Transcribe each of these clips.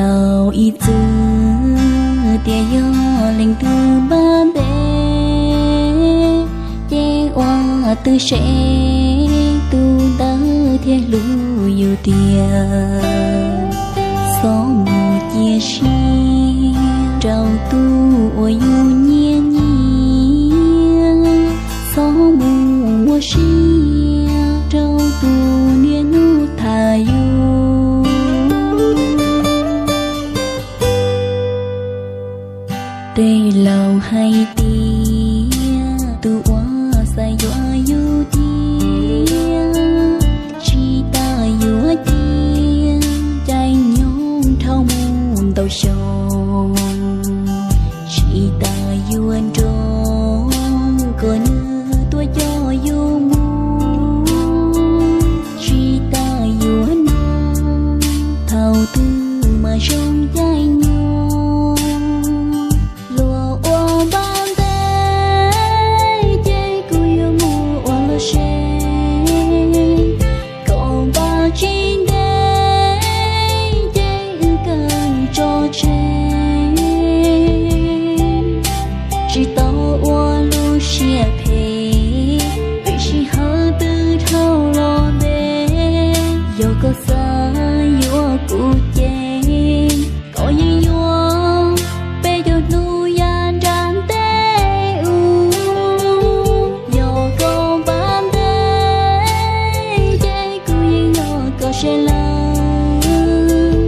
Laus ib txwm tias yog leej twg npaj ntev, ces ua twb se tus ntawd thiaj hlub yus tiag. Txhob mus cia siab rau tus uas yus nyiam nyiam, txhob mus muaj sia rau tus niaj hnub tham yus. Tej laus hais tias tus uas xav yuav yus tiag, tsis tas yuav cia caij nyoog dhau mus ntau xyoo, tsis tas yuav nrog koj nyiag tuaj coj yus mus, tsis tas yuav nug thaum twg mas zoo caij nyoog. Luag ua npaj ntev ces kuv yuav mus ua luag se, koj npaj tsis ntev ces wb kawg tso tseg. Tsis tau ua lub siab phem, peb sij hawm twb dhau los ntev. Yog koj xav yuav kuv ces koj yeej yuav peb caug hnub yav nram ntej ub. Yog koj npaj ntev ces kuv yeej yog koj sawv lawm.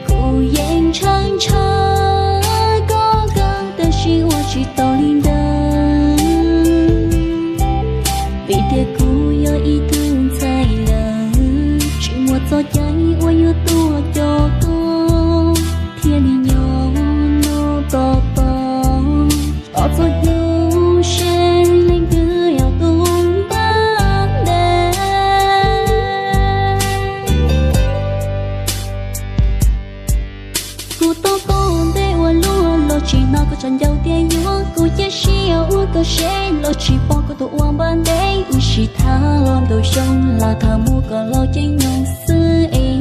Kuv yeej ntshaw ntshaw koj kawg tab sis ua tsis tau li ntawd. Vim tias kuv yog ib tug ntxhais lawm, tsis muaj txoj cai uas yuav tuaj coj koj thiaj li nyob no tos tos. Tos txog hnub seb leej twg yog tus npaj ntev. Kuv tau tau ntev ua luaj los tsis hnov koj tsa ncauj tias yuav kuv, cia siab ua koj seb los tsis pom koj tus uas npaj ntev. Wb sib tham los ntau xyoo los tham mus koj los caij nyoog xwb es.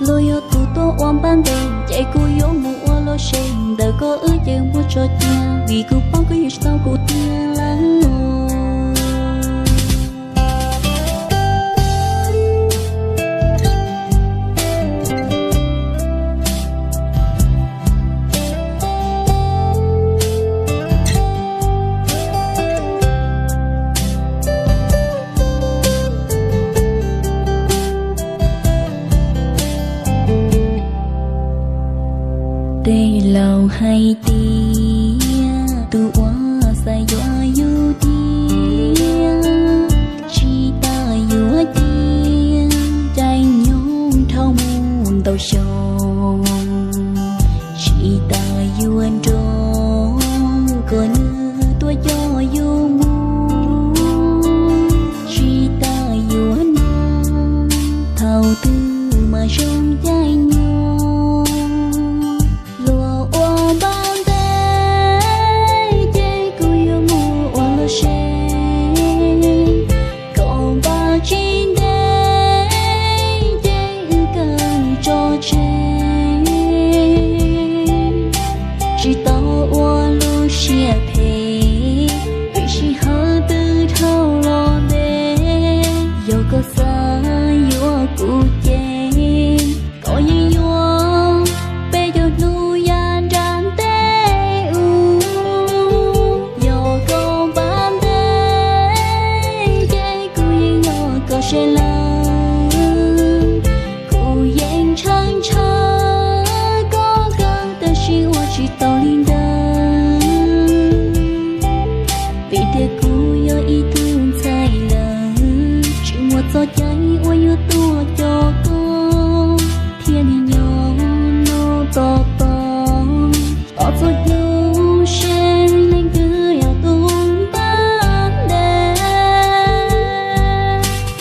Luag yog tus tuaj ua npaj ntev ces kuv yuav mus ua luag se, ntawm koj wb ces muab tso cia, vim kuv paub koj yuav tsis tau kuv tiag lawm. Tej laus hais tias tus uas xav yuav yus tiag, tsis tas yuav cia caij nyoog dhau mus ntau xyoo, tsis tas yuav nrog koj nyiag tuaj coj yus mus, tsis tas yuav nug thaum twg mas zoo caij nyoog. Luag ua npaj ntev ces kuv yuav mus ua luag se, koj npaj tsis ntev ces wb kawg tso tseg. Tsis tau ua lub siab phem, peb sij hawm twb dhau los ntev. Yog koj xav yuav kuv ces koj yeej yuav peb caug hnub yav nram ntej ub. Yog koj npaj ntev ces kuv yeej yog koj sawv lawm. Kuv yeej ntshaw ntshaw koj kawg tab sis ua tsis tau li ntawd. Vim tias kuv yog ib tug ntxhais lawm, tsis muaj txoj cai uas yuav tuaj coj koj thiaj li nyob no tos tos. Tos txog hnub seb leej twg yog tus npaj ntev.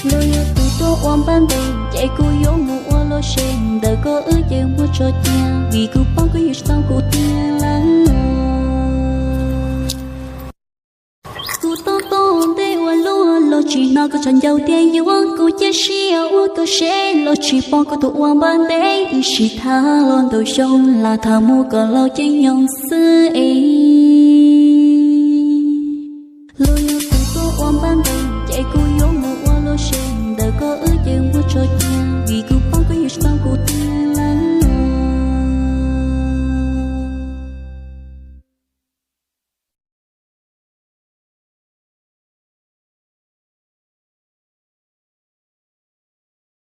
Luag yog tus tuaj ua npaj ntev ces kuv yuav mus ua luag se, ntawm koj wb ces muab tso cia, vim kuv paub koj yuav tsis tau kuv tiag lawm. Kuv tau tau ntev ua luaj los Tsis hnov koj tseem ncaws tias yuav kuv cia siab ua koj seb los tsis pom koj tus ua npab ntev ib sim tham los ntau xyoo lam tham mus kom laus ceeb nyoog xwb es. Los yog tias koj ua npab ntev ces kuv yuav mus ua lub sij hawm ntawm koj wb ces muab tso cia vim kuv paub koj yuav tsis tau kuv tiag.